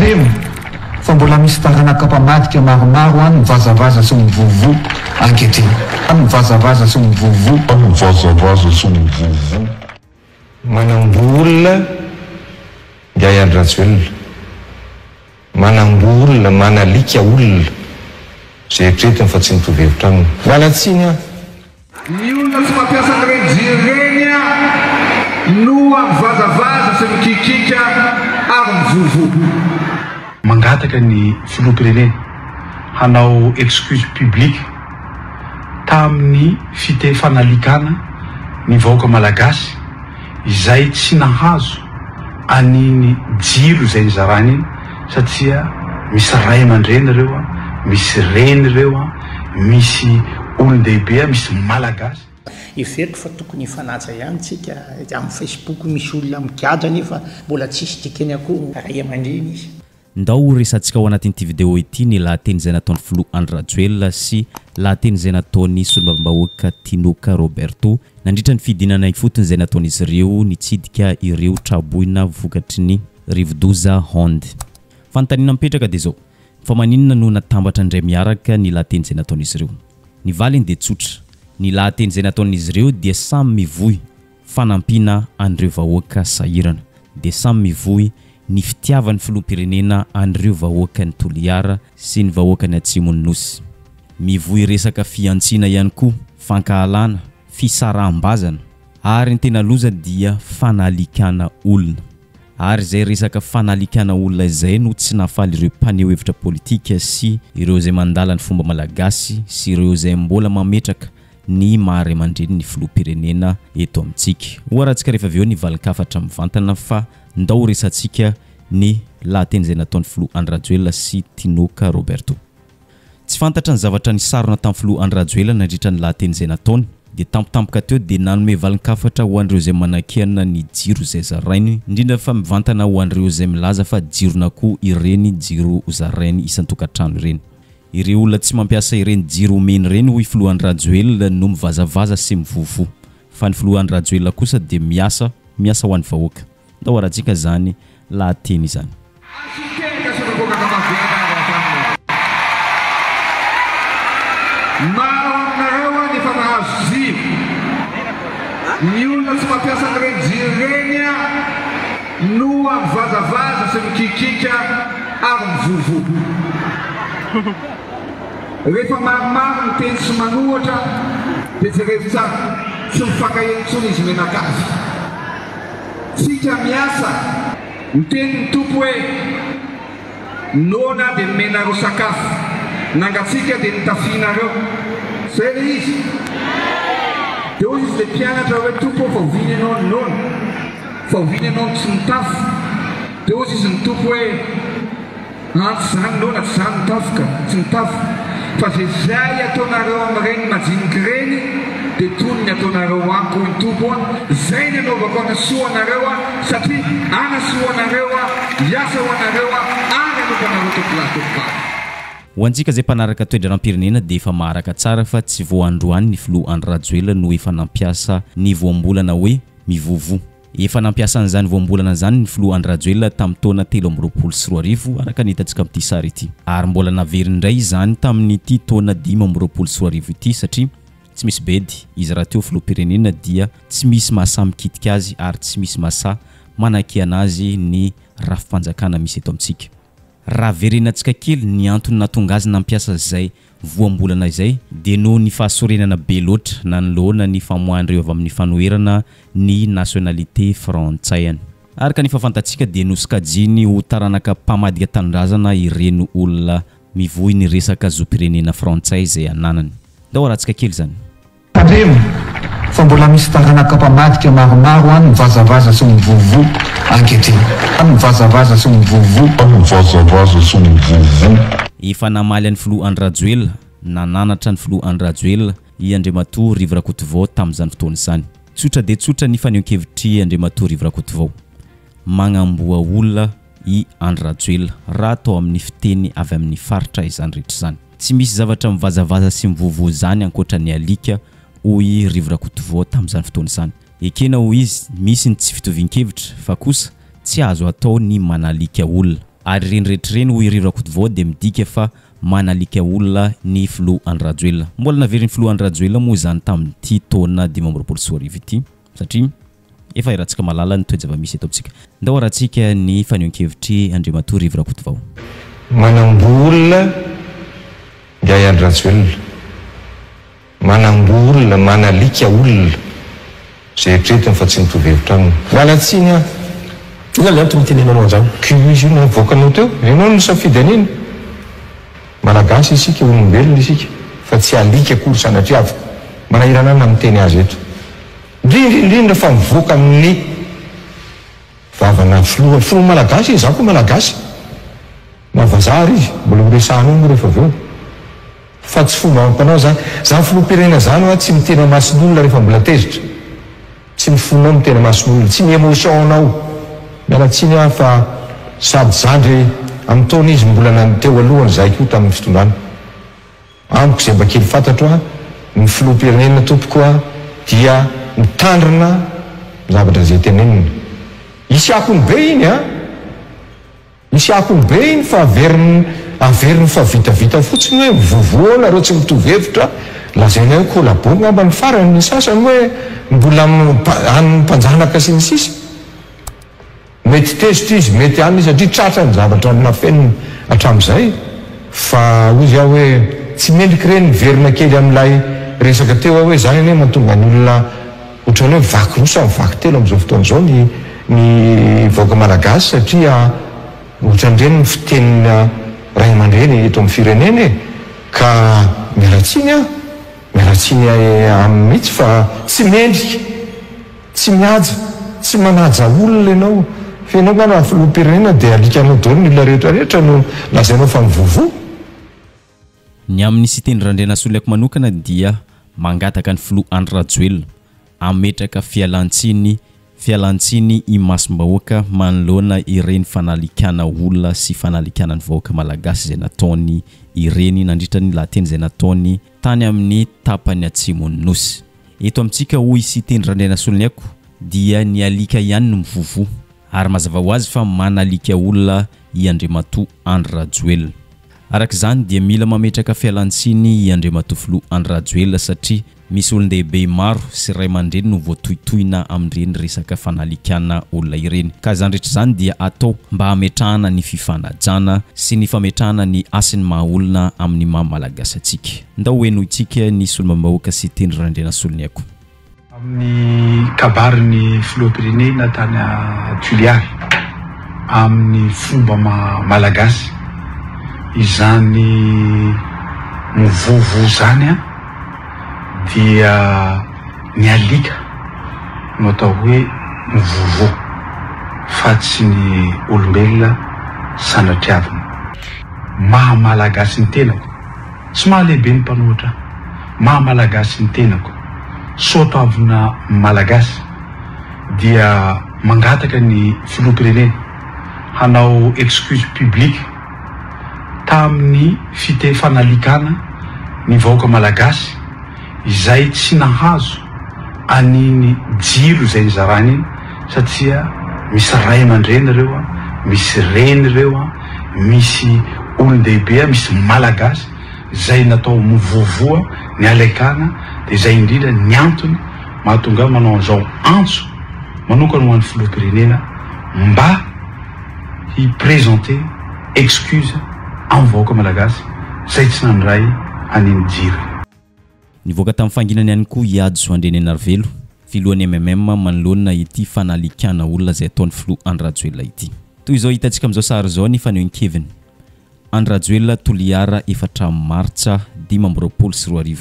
Tandremo fa mbola misy taranaka mpamadika maromaro any mivazavaza sy mivovoa ankehitriny. Any mivazavaza sy mivovoa. Any mivazavaza sy mivovoa. Manamboa olona ingahy Andry Rajoelina. Manamboa olona, manalika olona izay eritreretiny fa tsy mitovy hevitra aminy. Miala tsiny aho. Ny olona tsy mampiasa an'ireny jiro ireny no mivazavaza sy mikikika ary mivovoa. Mangataka ny filoham-pirenena hanao excuse publique tamin'ny fite fanalikana ny vahoaka malagasy izay tsy nahazo an'iny jiro izay nizarany iny satria misy ray aman-dreny ireo, misy reny ireo, misy olon-dehibe, misy malagasy. Heveriko fa tokony hifanaja ihany tsika, amin'ny facebook misy olona migadra nefa mbola tsisy dikany akory ray aman-dreny izy. Ndao ho resantsika ao anatin'ity video ity ny lahateny izay nataon'ny filoha Andry Rajoelina sy lahateny izay nataon'ny solombavambahoaka Tinoka Roberto nandritra ny fidinana ifotony izay nataon'izy ireo nitsidika ireo tra-boina vokatry ny rivodoza Honde. Fanontaniana mipetraka dia izao, fa maninona no natambatra indray miaraka ny lahateny izay nataon'izy ireo? Ny valiny dia tsotra, ny lahateny izay nataon'izy ireo dia samy mivoy fanampiana an'ireo vahoaka sahirana dia samy mivoy ny fitiavan'ny filoham-pirenena an'ireo vahoakan'i Toliara sy ny vahoakan'ny atsimon'ny Nosy. Mivoy resaka fihantsiana ihany koa, fankahalana, fisaraham-bazana ary ny tena loza dia fanalikana olona. Ary izay resaka fanalikana olona izay no tsy nahafaly ireo mpaneho hevitra politika sy ireo izay mandala ny fomba malagasy sy ireo izay mbola mametraka ny maha ray aman-dreny ny filoham-pirenena eto amintsika. Ho arahantsika rehefa avy eo ny valin-kafatra mivantana fa ndao ho resahantsika ny lahateny izay nataon'ny filoha Andry Rajoelina sy Tinoka Roberto. Tsy fantatra ny zavatra nisarona tamin'ny filoha Andry Rajoelina nandritra ny lahateny izay nataony. Dia tampotampoka teo dia nanome valin-kafatra ho an'ireo izay manakiana ny jiro izay zarainy, indrindra fa mivantana ho an'ireo izay milaza fa jiron'akoho ireny jiro zarainy isan-tokantrano ireny. Ireo olona tsy mampiasa ireny jiro omeny ireny hoy filoha Andry Rajoelina no mivazavaza sy mivovoa. Fa ny filoha Andry Rajoelina kosa dia miasa, miasa ho an'ny vahoaka. Ndao aratsika izany lahateny izany. Asio tehaka sy kapoakaka maventy avy aminareo. Maro aminareo any efa nahazo jiro. Ny olona tsy mampiasa an'ireny jiro ireny no mivazavaza sy mikikika ary mivovoa. Rehefa maromaro miteny sy manohatra dia jerevo tsara, tsy mifankaheno intsony izy mianakavy. Tsika miasa. Niteny ny Tompo hoe, Noana dia nomenareo sakafo, nangatsiaka dia notafianareo. Zay ilay izy. Dia hoy izy ilay mpianatra hoe, Tompo ô, fa oviana ianao no noana? Fa oviana ianao no tsy nitafy? Dia hoy izy ny Tompo hoe, An, tsy izany noana, tsy izany nitafy ka, tsy nitafy. Fa izay izay ataonareo amin'ireny majinika ireny, dia toy ny ataonareo amiko, hoy ny Tompo an, izay ny anaovako hanasoa anareo aho, satria hanasoa anareo aho, hiasa ho anareo aho, ary hanompo anareo tompolahy tompovavy. Ho antsika izay mpanaraka toe-draharaham-pirenena dia efa maharaka tsara fa tsy vao androany ny filoha Andry Rajoelina no efa nampiasa ny voambolana hoe mivovo. Efa nampiasa an'izany voambolana izany ny filoha Andry Rajoelina tamin'ny taona 2023 araka ny hitantsika amin'ity sary ity. Ary mbola naveriny indray izany tamin'ity taona 2025 ity satria tsy misy bedy, izy rahateo filoham-pirenena dia tsy misy mahasahy mikitika azy ary tsy misy mahasahy manakiana azy ny rafi-panjakana misy eto amintsika. Raha verenantsika kely ny antony nahatonga azy nampiasa izay voambolana izay dia noho ny fahasorenana be loatra nanoloana ny famoahan'ireo avy amin'ny fanoherana ny nationalité frantsaiany. Araka ny efa fantatsika dia nosokajiany ho taranaka mpamadika tanindrazana ireny olona mivoy ny resaka zom-pirenena frantsay izay ananany. Ndao arahantsika kely izany. Tandremo fa mbola misy taranaka mpamadika maromaro any mivazavaza sy mivovoa ankehitriny. Any mivazavaza sy mivovoa. Any mivazavaza sy mivovoa. Efa namaly an'i Filoha Andry Rajoelina, nananatra ny Filoha Andry Rajoelina i Andriamatoa Rivo Rakotovao tamin'izany fotoana izany. Tsotra dia tsotra ny fanehoan-kevitr'i Andriamatoa Rivo Rakotovao. Magnamboa olona i Andry Rajoelina raha atao amin'ny fiteny avy amin'ny faritra izany rehetra izany. Tsy misy zavatra mivazavaza sy mivovoa izany ankoatra ny alika, hoy i Rivo Rakotovao tamin'izany fotoana izany. Ekena, hoy izy, misy ny tsy fitovian-kevitra fa kosa tsy azo atao ny manalika olona. Ary ireny rehetra ireny hoy Rivo Rakotovao dia midika fa manalika olona ny filoha Andry Rajoelina. Mbola naverin'ny filoha Andry Rajoelina moa izany tamin'ity taona 2025 ity satria efa iarahantsika mahalala ny toe-javamisy eto amintsika. Ndao arahantsika ny fanehoan-kevitr'i Andriamatoa Rivo Rakotovao. Manamboa olona ingahy Andry Rajoelina. Manamboa olona, manalika olona izay eritreretiny fa tsy mitovy hevitra aminy. Miala tsiny aho. Inona ny antony itenenanao an'izany? Ko izy io no navoakanao teo. Ianao no nisafidy an'iny. Malagasy isika, olombelona isika fa tsy alika akory sanatriaviko. Manahirana ahy na miteny azy eto. Indrindra indrindra fa mivoaka amin'ny vavana filoha. Filoha malagasy izy, izaho koa malagasy. Na vazaha ary izy, mbola ho resahanao moa rehefa avy eo. Fa tsy fomba amam-panao zany. Zany filoham-pirenena zany hoa tsy miteny amason'olona rehefa mbola tezitra. Tsy ny fonao miteny amason'olona. Tsy ny emotion-nao. Miala tsiny aho fa sady zandry amin'ny taona izy mbola na teo alohany zahay koa tamin'ny fitondrana. Amiko izay mba kely fantatro a, ny filoham-pirenena tompoko a dia mitandrina ny zavatra izay tenenina. Hisy akony be iny a! Misy akony be iny fa averiny averiny fa vitavita fotsiny hoe mivovoa ao nareo tsy mitovy hevitra, lazainay hoe collabo angamba ny farany ny sasany hoe mbola an'ny mpanjanaka sy ny sisa. Mety tezitra izy, mety any izy satria tratra ny zavatra nafenina hatramin'izay fa hozy aho hoe tsy mendrika ireny miverina kely amin'ilay resaka teo aho hoe izany anie mahatonga ny olona Ohatran'ny hoe vaky roa sa vaky telo amin'izao fotoana izao ny ny vahoaka malagasy satria ohatran'ireny ny fitenina ray aman-dreny eto amin'ny firenena e! Ka miala tsiny aho, miala tsiny aminy mihitsy fa tsy mendrika, tsy mihaja, tsy manaja olona ianao. Fa ianao angamba filoham-pirenena dia alikanao daholo ny olona rehetra rehetra no lazainao fa mivovoa. Ny amin'ny Siteny Randrianasoliako manokana dia mangataka ny filoha Andry Rajoelina hametraka fialantsiny fialantsiny imasom-bahoaka manoloana ireny fanalikana olona sy fanalikana ny vahoaka malagasy izay nataony ireny nandritra ny lahateny izay nataony tany amin'ny tapany atsimon'ny Nosy. Eto amintsika hoy Siteny Randrianasoloniako dia ny alika ihany no mivovoa ary mazava ho azy fa manalika olona i Andriamatoa Andry Rajoelina. Araka izany dia mila mametraka fialantsiny i Andriamatoa Filoha Andry Rajoelina satria misy olon-dehibe maro sy ray aman-dreny no voatohitohina amin'ireny resaka fanalikana olona ireny. Ka izany rehetra izany dia atao mba hametrahana ny fifanajana sy ny fametrahana ny hasin'ny maha olona amin'ny maha Malagasy antsika. Ndao hohenointsika ny solombavambahoaka Siteny Randrianasoloniaiko. Amin'ny kabarin'ny filoham-pirenena tany Toliary amin'ny fomba maha Malagasy izany mivovo izany dia ny alika no atao hoe mivovo fa tsy ny olombelona sanatriavina. Maha Malagasy ny tenako. Tsy maha lehibe ny mpanohitra ahy. Maha Malagasy ny tenako. Soatoavina Malagasy dia mangataka ny filoham-pirenena hanao excuse publique tamin'ny fite fanalikana ny vahoaka Malagasy izay tsy nahazo an'iny jiro izay nizarany iny satria misy ray aman-dreny ireo, misy reny ireo, misy olon-dehibe, misy Malagasy izay natao mivovoa ny alekana dia izay indrindra ny antony mahatonga ahy manao an'izao antso manokana ho an'ny filoham-pirenena mba hi-presenter excuse amin'ny vahoaka Malagasy izay tsy nandray an'iny jiro iny. Nivoaka tamin'ny fahanginany ihany koa i Hajo Andrianainarivelo, filohan'ny MMM manoloana ity fanalikana olona izay ataon'ny filoha Andry Rajoelina ity. Toy izao hitantsika amin'izao sary izao ny fanehoan-keviny. Andry Rajoelina Toliara efatra martsa 2025.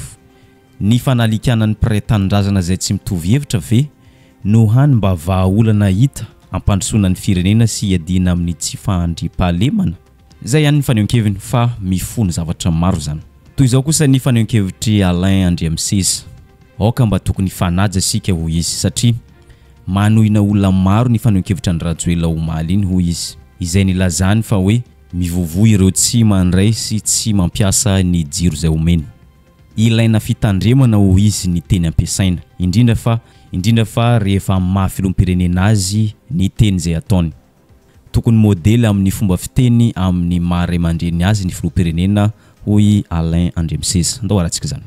Ny fanalikana ny mpiray tanindrazana izay tsy mitovy hevitra ve no hany mba vahaolana hita hampandrosoana ny firenena sy hiadiana amin'ny tsy fahandriampahalemana? Izay ihany ny fanehoan-keviny fa mifono zavatra maro izany. Toy izao kosa ny fanehoan-kevitr'i Alain Andriamiseza. Aoka mba tokony hifanaja isika hoy izy satria manohina olona maro ny fanehoan-kevitra an'i Rajoelina omaly iny hoy izy, izay nilazany fa hoe mivovoa ireo tsy mandray sy tsy mampiasa ny jiro izay omeny. Ilaina fitandremana hoy izy ny teny ampiasaina, indrindra fa indrindra fa rehefa amin'ny maha filoham-pirenena azy ny teny izay ataony. Tokony modely amin'ny fomba fiteny amin'ny maha ray aman-dreny azy ny filoham-pirenena, hoy Alain Andriamiseza. Ndao haratsika izany.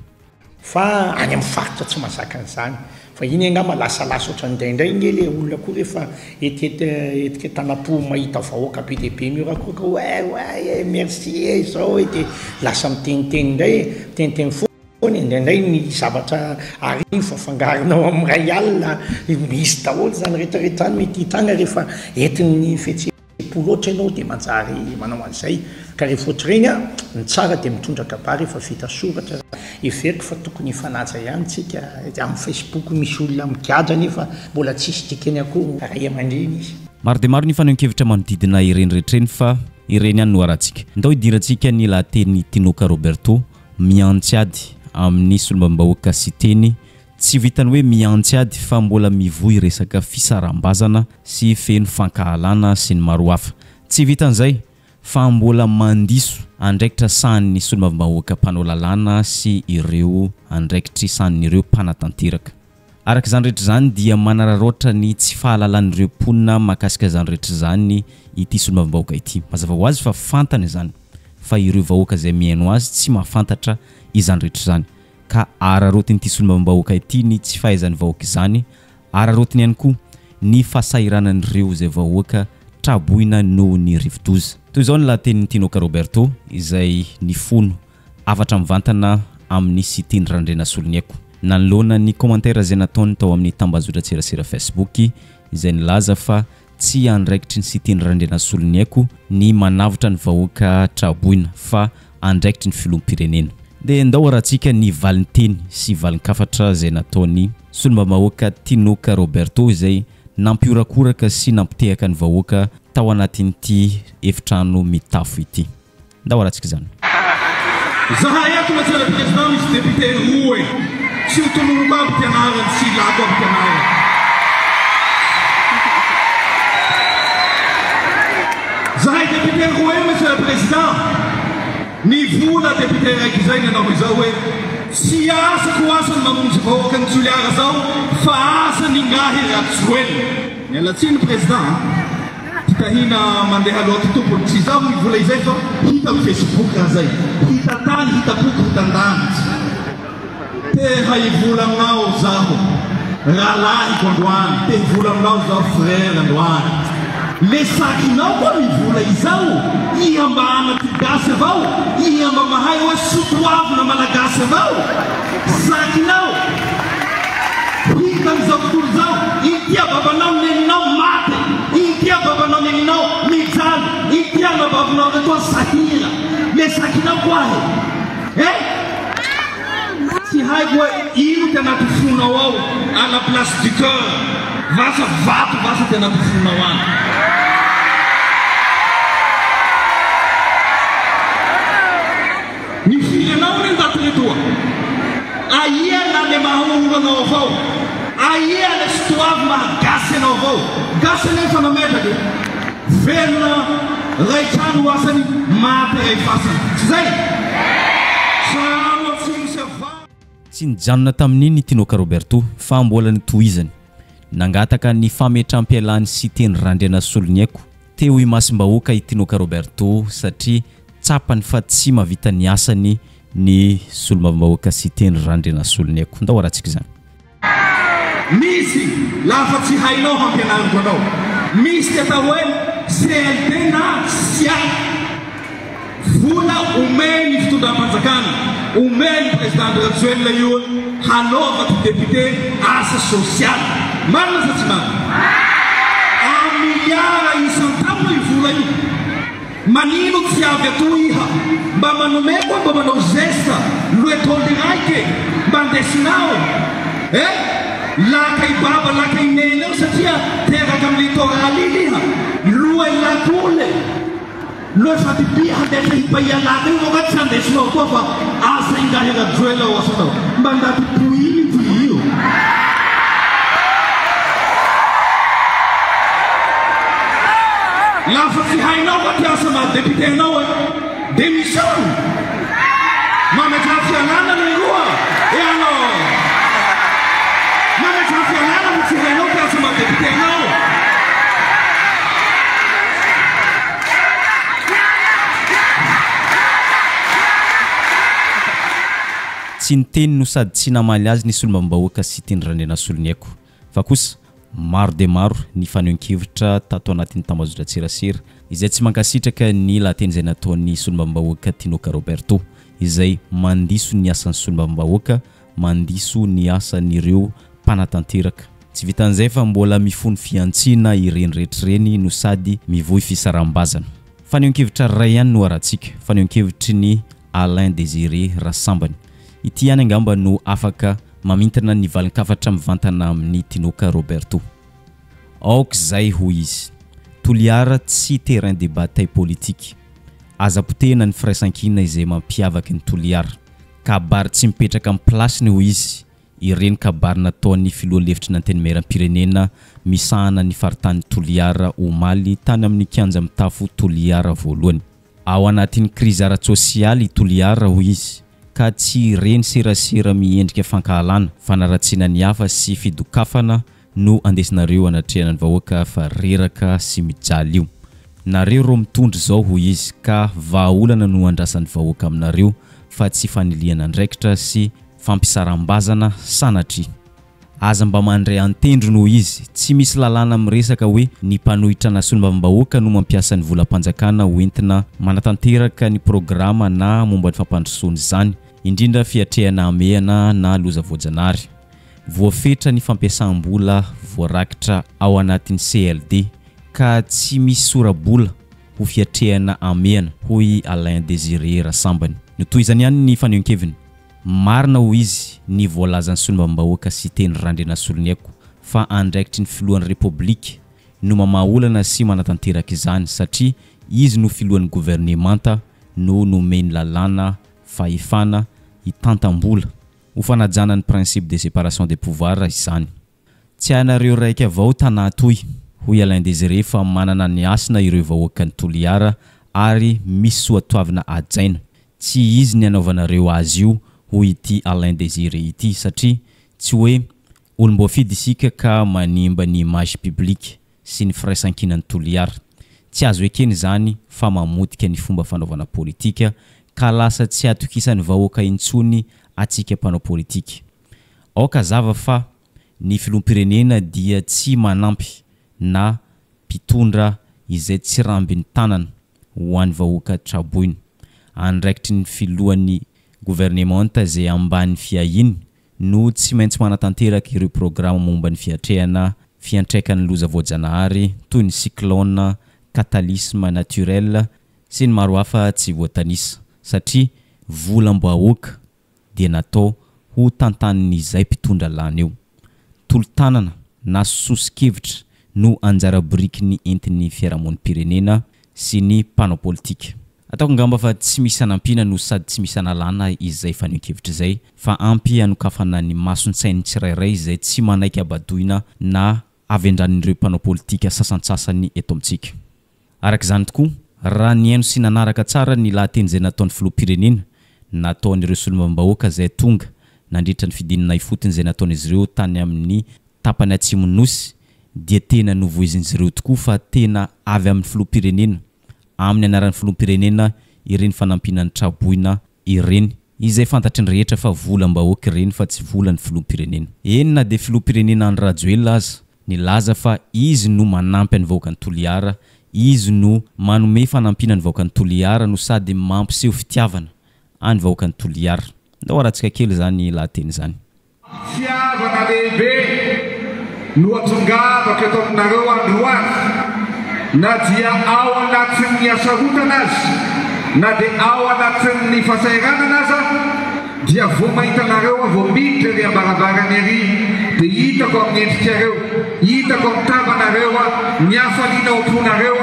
Fa any amin'ny faritra tsy mahazaka an'izany. Fa iny angamba lasalasa ohatran'ny indraindray nge le olona koa rehefa etiety etiketanam-po mahita vahoaka be dia be mihorakoraka ouais ouais e merci e izao e dia lasa miteniteny indray e, miteniteny foana e, indraindray ny zavatra arivo afangaronao amin'ny iray alina, misy daholo izany rehetrarehetra izany mety hitranga rehefa entin'ny fihetseham-po. Po loatra ianao dia manjary manao an'izay. Ka rehefa ohatr'ireny an, ny tsara dia mitondra kabary efa vita soratra. Heveriko fa tokony hifanaja ihany tsika. Amin'ny Facebook misy olona migadra nefa mbola tsisy dikany akory ray aman-dreny izy. Maro dia maro ny fanehoan-kevitra manodidina ireny rehetra ireny fa ireny ihany no arahantsika. Ndao hidirantsika ny lahatenin'i Tinoka Roberto mihantsy ady amin'ny solombavambahoaka Siteny Tsy vitan'ny hoe mihantsy ady fa mbola mivoy resaka fisaraham-bazana sy feno fankahalana sy ny maro hafa. Tsy vitan'izay fa mbola mandiso andraikitra sahanin'ny solombavambahoaka mpanao lalàna sy ireo andraikitry sahanin'ireo mpanatanteraka. Araka izany rehetra izany dia manararaotra ny tsy fahalalan'ireo mponina mahakasika izany rehetra izany ity solombavambahoaka ity. Mazava ho azy fa fantany izany fa ireo vahoaka izay mihaino azy tsy mahafantatra izany rehetra izany. ka araraotin'ity solombavambahoaka ity ny tsy fahaizan'ny vahoaka izany, araraotiny ihany koa ny fahasahiranan'ireo izay vahoaka traboina noho ny rivodoza. Toy izao ny lahatenin'i Tinoka Roberto izay nifono hafatra mivantana amin'ny Siteny Randrianasoloniaiko nanoloana ny commentaire izay nataony tao amin'ny tambajotran-tserasera Facebook izay nilaza fa Tsy andraikitry ny Siteny Randrianasoloniaiko ny manavotra ny vahoaka traboina fa andraikitry ny filoham-pirenena. Dia ndao arahantsika ny valin-teny sy valin-kafatra izay nataon'ny solombavambahoaka Tinoka Roberto izay nampihorakoraka sy nampitehaka ny vahoaka tao anatin'ity efitrano mitafo ity. Ndao aratsika izany. Zahay ato Monsieur le Président misy député roe tsy ho tononiko aby ty anarany tsy ilako aby ty anarany. Zahay député roe Monsieur le Président nivola député raiky izay nanao izao hoe tsy asako asany mamonjy vahoaka ny Toliara zao fa asany ingahy Rajoelina. Miala tsiny Président a. Ty tahina mandeha loatra tompony tsy izaho mivola izay fa hita am facebook raha zay hita tany hita poko hita andanitra te hivola aminao zaho rahalahiko androany te hivola aminao zaho frère androany le sakinao koa mivola izao iha mba anaty gasy avao iha mba mahay hoe sotoavina malagasy avao sakinao Hita amin'izao tontolo izao, inty babanao neninao maty, inty babanao neninao mijaly, inty anabavinao retoa sahira, le sakinao koa he eh! Tsy haiko hoe ino ty anaty fonao ao à la place du coeur, vasa vato vasa ty anaty fonao any. Nifily anao re ndaty retoa. Aia na le maha olo anao avao. Aia le sotoavy maha gasy anao avao. Gasy anie efa nametraka e. Velona ray trano ho asany, maty ray fasana. Tsy zay? Trano atsimo sy avaratra. Tsy nijanona tamin'iny i Tinoka Roberto fa mbola notohizany. Nangataka ny fametram-pialany Siteny Randrianasoloniaiko teo imasom-bahoaka i Tinoka Roberto satria tsapany fa tsy mahavita ny asany ny solombavambahoaka Siteny Randrianasoloniaiko. Ndao arahantsika izany. Misy lafa tsy hainao hampianariko anao. Misy ty atao hoe CLD na SIAC. Vola omen'ny fitondram-panjakana, omen'ny Président Andry Rajoelina io hanaova ty député asa sosialy. Marina sa tsy marina? Un milliard isan-taona io vola io. Manino tsy avy atoa iha mba manome koa mba manao geste loetôly raike mba andesinao eh laka i baba laka i neny eo satria teraka am littoral iny iha loe lakole loe fatipi handefa hipaia laka io moa tsy andesinao koa fa asa ingahy rajoelina ho asanao mba ndaty poiny ty io. Lafa tsy hainao va ty asa maha député anao e! Démission! Mametraha fialana leroa e alors! Mametraha fialana fa tsy hainao ty asa maha député anao! Tsy niteny no sady tsy namaly azy ny solombavambahoaka Siteny Randrianasoloniaiko. Fa kosa, maro dia maro ny fanehoan-kevitra tato anatin'ny tambajotran-tserasera izay tsy mankasitraka ny lahateny izay nataon'ny solombavambahoaka Tinoka Roberto, izay mandiso ny asan'ny solombavambahoaka, mandiso ny asan'ireo mpanatanteraka. Tsy vitan'izay fa mbola mifono fihantsiana ireny rehetra ireny no sady mivoy fisaraham-bazana. Fanehoan-kevitra iray ihany no arahantsika, fanehoan-kevitry ny Alain Désiré Rasambany. Ity ihany angamba no afaka mamintina ny valin-kafatra mivantana amin'i Tinoka Roberto. Aoka izay hoy izy. Toliara tsy terrain de bataille politique. Aza potehina ny firaisankina izay mampiavaka ny Toliara. Kabary tsy mipetraka amin'ny place-ny hoy izy, ireny kabary nataon'ny filoha lefitry ny Antenimierampirenena misahana ny faritanin'i Toliara omaly tany amin'ny kianja mitafo Toliara voalohany. Ao anatin'ny krizy ara-tsosialy i Toliara, hoy izy, ka tsy ireny serasera miendrika fankahalana, fanaratsiana ny hafa sy fidokafana no andesinareo anatrehana ny vahoaka fa reraka sy mijaly io. Nareo ro mitondra izao, hoy izy, ka vahaolana no andrasan'ny vahoaka aminareo fa tsy fanilihana andraikitra sy fampisaram-bazana sanatria. Aza mba mandray an-tendrony hoy izy, tsy misy lalàna miresaka hoe ny mpanohitra na solombavambahoaka no mampiasa ny volam-panjakana ho entina manatanteraka ny programa na momba ny fampandrosoana izany, indrindra fiatrehana hamehana na loza voajanahary. Voafetra ny fampiasam-bola voarakitra ao anatin'ny CLD ka tsy misy sora-bola ho fiatrehana hamehana, hoy Alain Désiré Rasambany. Notohizany ihany ny fanehoan-keviny. Marina hoy izy ny voalazan'ny solombavambahoaka Siteny Randrianasoloniaiko fa andraikitry ny filohan'ny Repoblika no mamaha olana sy manatanteraka izany satria izy no filohan'ny governemanta no nomen'ny lalàna fahefana hitantam-bola ho fanajana ny principe de séparation des pouvoirs izany. Tsy hainareo raika avao tanà toy, hoy Alain Désiré fa manana ny hasina ireo vahoakan'i Toliara ary misy soatoavina hajaina. Tsy izy ny anaovanareo azy io hoy ity Alain Désiré ity satria tsy hoe olom-boafidy isika ka manimba ny image publique sy ny firaisankinan'i Toliara. Tsy azo ekena izany fa mamotika ny fomba fanaovana politika ka lasa tsy atokisan'ny vahoaka intsony atsika mpanao politika. Aoka hazava fa ny filoham-pirenena dia tsy manampy na mpitondra izay tsy rambin'ny tanana ho an'ny vahoaka traboina. Andraikitry ny filohan'ny governemanta izay ambany fiahiany no tsy maintsy manatanteraka ireo programa momba ny fiatrehana fiantraikan'ny loza voajanahary toy ny cyclone, catalisme naturel sy ny maro hafa tsy voatanisa satria volam-bahoaka dia natao ho tantanin'izay mpitondra lany eo. Tolo-tanana na soso-kevitra no anjara birikiny entin'ny fiarahamonim-pirenena sy ny mpanao politika. Ataoko angamba fa tsy misy anampiana no sady tsy misy analana izay fanehoan-kevitra izay fa ampy hanokafana ny mason-tsain'ny tsirairay izay tsy manaiky habadoina na havendranin'ireo mpanao politika sasantsasany eto amintsika. Araka izany tokoa, raha nihaino sy nanaraka tsara ny lahateny izay nataon'ny filoham-pirenena, nataon'ireo solombavambahoaka izay tonga nandritra ny fidinana ifotony izay nataon'izy ireo tany amin'ny tapany atsimon'ny Nosy, dia tena novoizin'izy ireo tokoa fa tena avy amin'ny filoham-pirenena, amin'ny anaran'ny filoham-pirenena ireny fanampiana ny tra-boina ireny, izay fantatry ny rehetra fa volam-bahoaka ireny fa tsy volan'ny filoham-pirenena. Eny na dia filoham-pirenena Andry Rajoelina aza nilaza fa izy no manampy an'ny vahoakan'i Toliara, izy no manome fanampiana ny vahoakan'i Toliara no sady mampiseho fitiavana any vahoakan'i Toliara. Ndao arahantsika kely izany lahateny izany. Fitiavana lehibe no atongavako eto aminareo androany, na dia ao anatin'ny hasarotana aza, na dia ao anatin'ny fahasahiranana aza, dia vao mahita anareo aho, vao miditra ery am-baravarana ery, dia hitako amin'ny endrikareo, hitako amin'ny tavanareo ny hafaliana ao am-ponareo,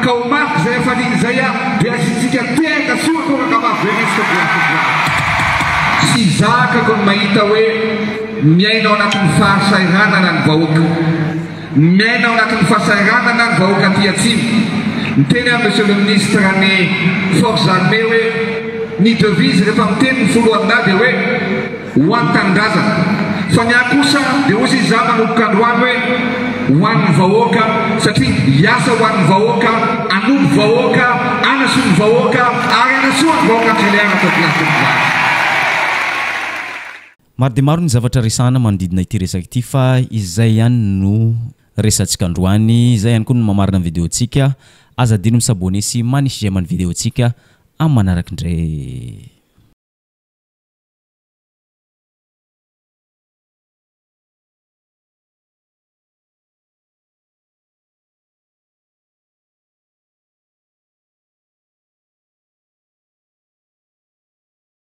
ka ho marika izay hafaliana izay dia asiantsika tehaka sy horakoraka mafy be mihitsy tompoko lahy tompoko vavy. Tsy zakako ny mahita hoe miaina ao anatin'ny fahasahiranana ny vahoaka. Miaina ao anatin'ny fahasahiranana ny vahoaka aty atsimo. Miteny aho Monsieur le Ministre ny Forces Armées hoe ny devise rehefa miteny ny foloalindahy dia hoe ho an'ny tanindrazana. Fa ny ahy kosa dia hozy izy za manomboka androany hoe ho an'ny vahoaka satria hiasa ho an'ny vahoaka, hanompo vahoaka, hanasoa ny vahoaka ary hanasoa ny vahoaka Tuléar ato Ankilahy Tompovavy. Maro dia maro ny zavatra resahana manodidina ity resaka ity fa izay ihany no resatsika androany, izay ihany koa no mamarana ny video-ntsika. Aza adino mi-s'abonner sy manisy j'aime ny video-ntsika amin'ny manaraka indray.